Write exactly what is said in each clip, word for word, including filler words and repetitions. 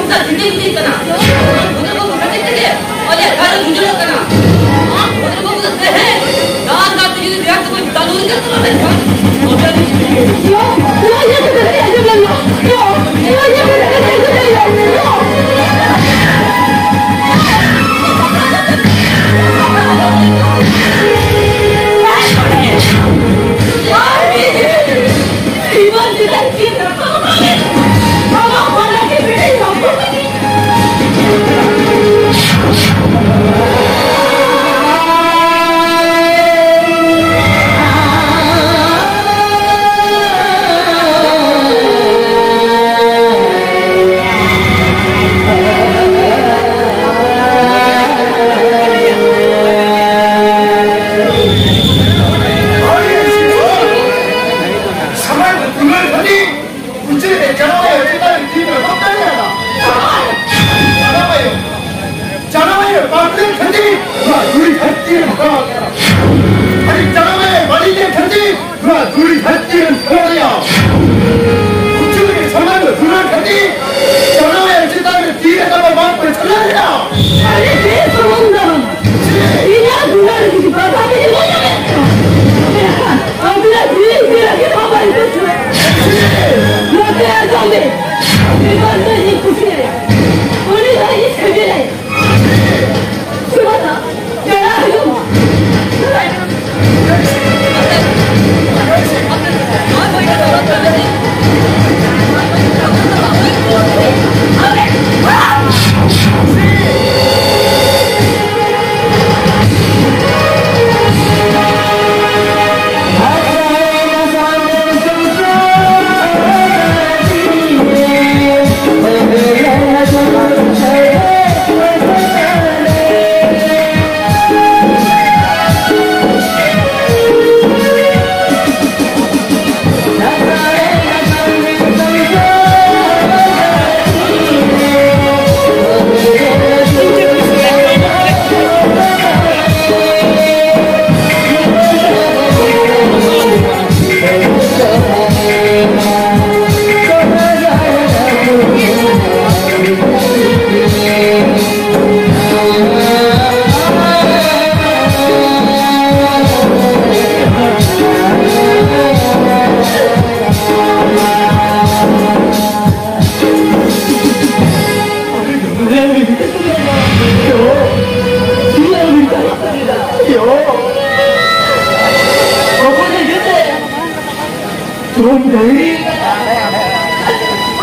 ᱫᱷᱤᱱᱟᱹᱝ ᱫᱤᱱ ᱠᱟᱱᱟ᱾ ᱵᱚᱫᱨᱚ ᱵᱟᱹᱵᱩ ᱠᱷᱟᱹᱛᱤᱨ ᱛᱮᱜᱮ ᱟᱞᱮᱭᱟᱜ ᱜᱷᱟᱨᱚᱸᱡᱽ ᱩᱡᱟᱹᱲᱚᱜ ᱠᱟᱱᱟ᱾ ᱟᱢ ᱵᱚᱫᱨᱚ ᱵᱟᱹᱵᱩ ᱫᱚ ᱛᱮᱦᱮᱧ ᱰᱟᱦᱟᱨ ᱰᱟᱦᱟᱨ ᱛᱮ ᱡᱩᱫᱤ ᱵᱮᱲᱟ ᱛᱮᱵᱚᱱ ᱛᱟᱞᱩ ᱨᱮᱜᱮ ᱛᱟᱞᱟ ᱞᱮᱱᱠᱷᱟᱱ, ᱛᱚᱵᱮ ᱟᱹᱱᱤᱡ ᱱᱚᱣᱟ ᱤᱭᱟᱹ ᱠᱟᱛᱮ ᱟᱸᱡᱚᱢ ᱞᱮᱱ ᱱᱚᱣᱟ ᱤᱭᱟᱹ ᱠᱟᱛᱮ ᱟᱸᱡᱚᱢ ᱞᱮᱱ ᱱᱚᱣᱟ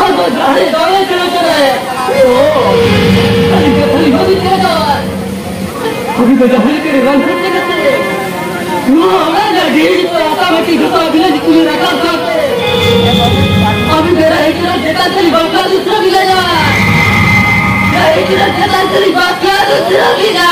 ᱟᱫᱚ ᱡᱟᱦᱟᱸᱭ ᱫᱟᱲᱮ ᱠᱟᱱᱟ ᱠᱟᱱᱟᱭ᱾ ᱚ, ᱟᱹᱰᱤ ᱠᱟᱛᱷᱟ ᱞᱤᱧ ᱵᱷᱟᱹᱵᱤᱛ ᱠᱟᱱᱟ᱾ ᱟᱹᱵᱤᱱ ᱫᱚ ᱡᱟᱦᱟᱸ ᱞᱮᱠᱟ ᱨᱮ ᱨᱟᱱ ᱦᱚᱪᱚ ᱠᱟᱛᱮ, ᱱᱚᱣᱟ ᱚᱲᱟᱜ ᱨᱮ ᱰᱷᱮᱨ ᱧᱚᱜ ᱟᱥᱟ ᱢᱟᱹᱴᱤ ᱡᱚᱛᱚ ᱟᱹᱵᱤᱱᱟᱜ ᱧᱩᱛᱩᱢ ᱞᱤᱧ ᱨᱟᱠᱟᱵ ᱠᱟᱜ ᱛᱮ, ᱟᱹᱵᱤᱱ ᱫᱚ ᱨᱟᱦᱤ ᱠᱟᱱᱟ ᱪᱮᱛᱟᱱ ᱛᱮᱞᱤᱧ ᱵᱟᱯᱞᱟ ᱫᱩᱥᱨᱟ ᱵᱤᱱᱟ᱾ ᱨᱟᱦᱤ ᱠᱟᱱᱟ ᱪᱮᱛᱟᱱ ᱛᱮᱞᱤᱧ ᱵᱟᱯᱞᱟ ᱫᱩᱥᱨᱟ ᱵᱤᱱᱟ᱾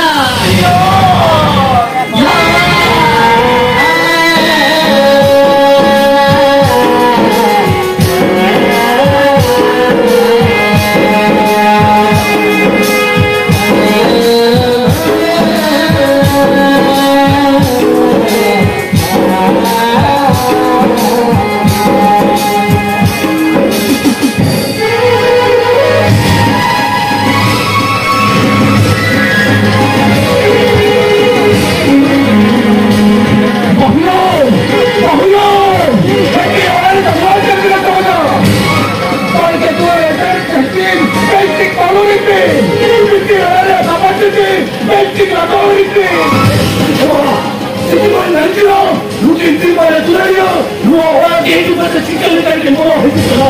ᱱᱚᱣᱟ ᱚᱲᱟᱜ ᱜᱮ ᱦᱤᱡᱩᱜ ᱠᱟᱱᱟ, ᱪᱤᱠᱟᱹ ᱞᱮᱠᱟᱛᱮ ᱵᱚᱞᱚ ᱦᱤᱡᱩᱜ ᱠᱟᱱᱟ,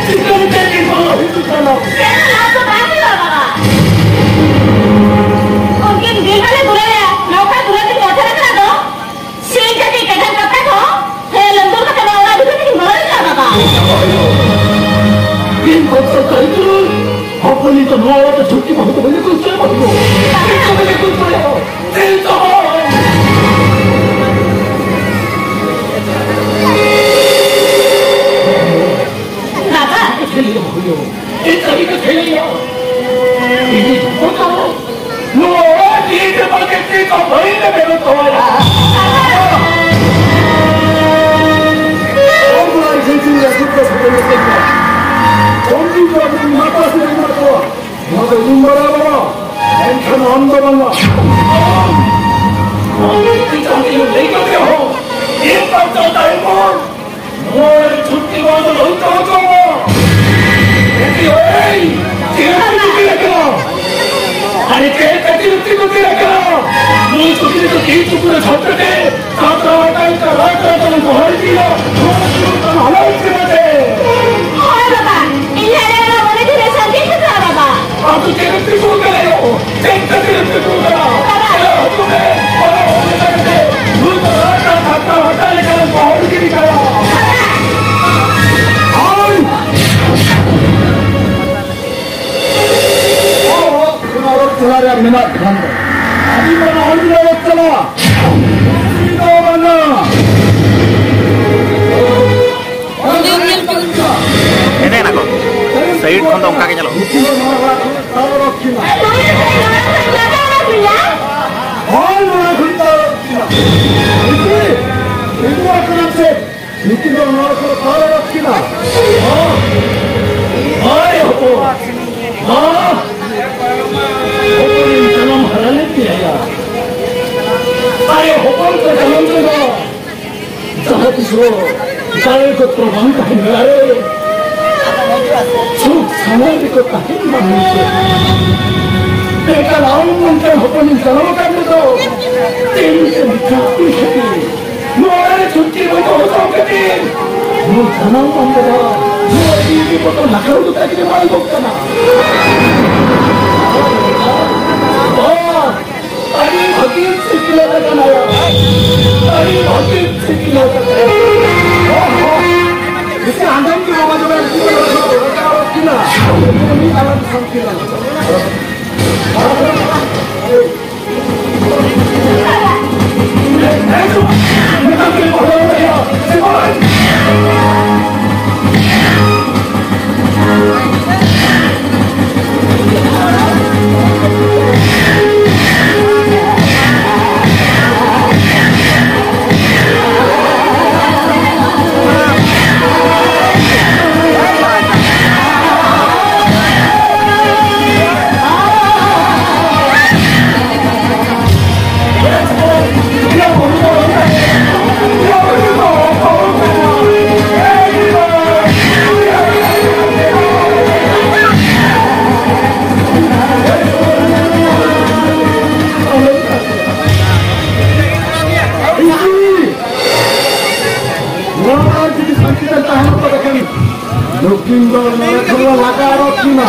ᱪᱤᱠᱟᱹ ᱞᱮᱠᱟᱛᱮ ᱵᱚᱞᱚ ᱦᱤᱡᱩᱜ ᱠᱟᱱᱟ᱾ ᱪᱮᱫ ᱞᱟᱵᱷ ᱫᱚ ᱵᱟᱭ ᱦᱩᱭᱩᱜᱼᱟ ᱵᱟᱵᱟ? ᱩᱱᱠᱤᱱ ᱵᱤᱞ ᱵᱟᱞᱮ ᱫᱩᱞᱟᱹᱲ ᱭᱟ, ᱱᱚᱝᱠᱟ ᱫᱩᱞᱟᱹᱲ ᱠᱤᱱ ᱢᱚᱴᱷᱮ ᱟᱠᱟᱱᱟ ᱫᱚ᱾ ᱥᱤᱧ ᱠᱟᱹᱴᱤᱡ ᱠᱟᱹᱴᱷᱟᱹᱱ ᱠᱟᱛᱷᱟ ᱠᱚ, ᱦᱮᱸ, ᱞᱟᱹᱢᱫᱩᱨ ᱠᱟᱛᱮ ᱱᱚᱣᱟ ᱚᱲᱟᱜ ᱵᱷᱤᱛᱤᱨ ᱛᱮᱠᱤᱱ ᱵᱚᱞᱚ ᱤᱫᱤᱜᱼᱟ ᱵᱟᱵᱟ᱾ ᱵᱤᱱ ᱵᱚᱠᱥᱚ ᱠᱟᱹᱞᱪᱩᱨ, ᱦᱚᱯᱚᱱᱤᱧ ᱫᱚ ᱱᱚᱣᱟ ᱚᱲᱟᱜ ᱨᱮ ᱪᱷᱩᱴᱠᱤ ᱵᱟᱹᱦᱩ ᱫᱚ ᱵᱟᱹᱧ ᱟᱹᱜᱩ ᱦᱚᱪᱚᱭᱟ ᱵᱟᱹᱦᱩ᱾ ᱪᱮᱫ ᱠᱚ ᱵᱟᱹᱧ ᱟᱹᱜᱩ ᱦᱚᱪᱚᱭᱟ? ᱪᱮᱫ ᱠᱚ? ᱵᱟᱵᱟ᱾ ᱪᱮᱫ ᱠᱟᱹᱢᱤ ᱠᱚ ᱛᱟᱦᱮᱸ ᱞᱮᱱᱟ? ᱤᱧ ᱫᱚ ᱱᱚᱣᱟ ᱚᱲᱟᱜ ᱡᱤᱣᱤ ᱛᱮ ᱵᱟᱝ ᱪᱮᱫ ᱠᱚ ᱵᱟᱹᱧ ᱞᱮᱵᱮᱫ ᱛᱚᱨᱟ᱾ ᱚᱱᱟ ᱤᱥᱤᱱ ᱨᱟᱹᱥᱩᱱ ᱠᱚ ᱥᱮᱴᱮᱨ ᱞᱮᱫ ᱠᱚᱣᱟ᱾ ᱠᱚᱢ ᱫᱤᱱ ᱫᱚ ᱟᱵᱚ ᱢᱟᱛᱟ ᱥᱮ ᱢᱮᱱᱟᱜ ᱠᱚᱣᱟ᱾ ᱱᱚᱣᱟ ᱫᱚ ᱤᱧ ᱵᱟᱲᱟᱭ ᱵᱟᱲᱟ᱾ ᱮᱱᱠᱷᱟᱱ ᱟᱢ ᱫᱚ ᱵᱟᱝᱟ᱾ ᱪᱮᱛᱟᱱ ᱛᱮ ᱞᱟᱹᱭ ᱠᱟᱛᱮ ᱦᱚᱸ ᱤᱧ ᱵᱟᱧᱪᱟᱣ ᱛᱟᱦᱮᱱ ᱢᱟ᱾ ᱱᱚᱣᱟ ᱪᱷᱩᱴᱠᱤ ᱵᱟᱝ ᱫᱚ ᱵᱟᱹᱧ ᱫᱚᱦᱚ ᱦᱚᱪᱚᱣᱟᱢᱟ᱾ ᱮ ᱦᱳᱭ, ᱪᱮᱫ ᱮᱢ ᱪᱤᱠᱟᱹ ᱟᱠᱟᱫᱟ? ᱟᱨᱮ ᱪᱮᱫ ᱠᱷᱟᱹᱛᱤᱨ ᱛᱮ ᱠᱚ ᱛᱤᱨ ᱟᱠᱟᱫᱟ? ᱱᱩᱭ ᱪᱩᱠᱨᱤ ᱫᱚ ᱠᱤ ᱪᱩᱠᱨᱤ ᱥᱟᱵ ᱠᱟᱛᱮ ᱠᱟᱛᱨᱟ ᱟᱠᱟᱱ ᱠᱟᱛᱨᱟ ᱟᱠᱟᱱ ᱜᱚᱦᱚᱲ ᱤᱫᱤᱭᱟ᱾ ᱱᱚᱣᱟ ᱫᱚ ᱦᱩᱭᱩᱜ ᱠᱟᱱᱟ ᱱᱩᱠᱩᱣᱟᱜ ᱠᱟᱱᱟ ᱪᱮᱫ? ᱱᱩᱠᱤᱱ ᱫᱚ ᱱᱚᱣᱟ ᱠᱚ ᱯᱟᱨᱚᱢ ᱟᱹᱠᱤᱱᱟ᱾ ᱦᱚᱸ᱾ ᱦᱳᱭ, ᱦᱚᱯᱚᱱ᱾ ᱦᱚᱸ᱾ ᱦᱚᱯᱚᱱᱤᱧ ᱡᱟᱱᱟᱢ ᱦᱟᱨᱟ ᱞᱮᱫ ᱢᱮᱭᱟ᱾ ᱟᱨᱮ, ᱦᱚᱯᱚᱱ ᱠᱚ ᱡᱟᱱᱟᱢ ᱛᱮᱫᱚ ᱡᱟᱦᱟᱸ ᱛᱤᱥ ᱦᱚᱸ ᱫᱟᱲᱮ ᱠᱚ ᱯᱨᱚᱢᱟᱱ ᱛᱟᱦᱮᱱ ᱫᱟᱲᱮ᱾ ᱥᱩᱠ ᱥᱟᱶᱟᱨ ᱨᱮᱠᱚ ᱛᱟᱦᱮᱱ ᱢᱟ ᱢᱮᱱᱛᱮ᱾ ᱢᱮᱱᱠᱷᱟᱱ ᱟᱢ ᱱᱚᱝᱠᱟᱱ ᱦᱚᱯᱚᱱᱤᱧ ᱡᱟᱱᱟᱢ ᱟᱠᱟᱫ ᱢᱮᱫᱚ ᱛᱮᱦᱮᱧ ᱥᱮ ᱢᱤᱫᱴᱟᱝ ᱠᱩᱲᱤ ᱠᱷᱟᱹᱛᱤᱨ᱾ ᱱᱚᱣᱟ ᱨᱮ ᱪᱷᱩᱴᱠᱤ ᱵᱟᱹᱧ ᱫᱚᱦᱚ ᱠᱟᱜ ᱠᱷᱟᱹᱛᱤᱨ ᱱᱩᱭ ᱥᱟᱱᱟᱢ ᱢᱟᱱ ᱫᱚ ᱱᱚᱣᱟ ᱡᱤᱣᱤ ᱵᱚᱛᱚᱨ ᱞᱟᱠᱷᱟᱣ ᱠᱟᱛᱮ ᱜᱮ ᱵᱟᱝ ᱜᱚᱜ ᱠᱟᱱᱟ᱾ ᱟᱹᱰᱤ ᱵᱷᱟᱹᱜᱤ ᱥᱤᱠᱷᱱᱟᱹᱛ ᱟᱠᱟᱱᱟᱭ᱾ ᱟᱹᱰᱤ ᱵᱷᱟᱹᱜᱤ ᱥᱤᱠᱷᱱᱟᱹᱛ ᱟᱠᱟᱱᱟᱭ᱾ ᱵᱮᱥᱤ ᱟᱸᱡᱚᱢ ᱜᱮ ᱵᱟᱵᱟ ᱡᱚᱢᱮ ᱩᱱᱠᱩ ᱫᱚ ᱨᱚᱲ ᱠᱟᱱᱟ᱾ ᱩᱱᱤ ᱟᱞᱟᱝ ᱥᱟᱱᱛᱤ ᱞᱟᱝ ᱱᱚᱣᱟ ᱡᱩᱫᱤ ᱥᱟᱱᱛᱤ ᱛᱮ ᱛᱟᱦᱮᱱ ᱠᱚ ᱞᱮᱠᱷᱟᱱ ᱱᱩᱠᱤᱱ ᱫᱚ ᱱᱚᱰᱮ ᱠᱷᱚᱱ ᱞᱮ ᱞᱟᱜᱟ ᱟᱨᱚ ᱠᱤᱱᱟ᱾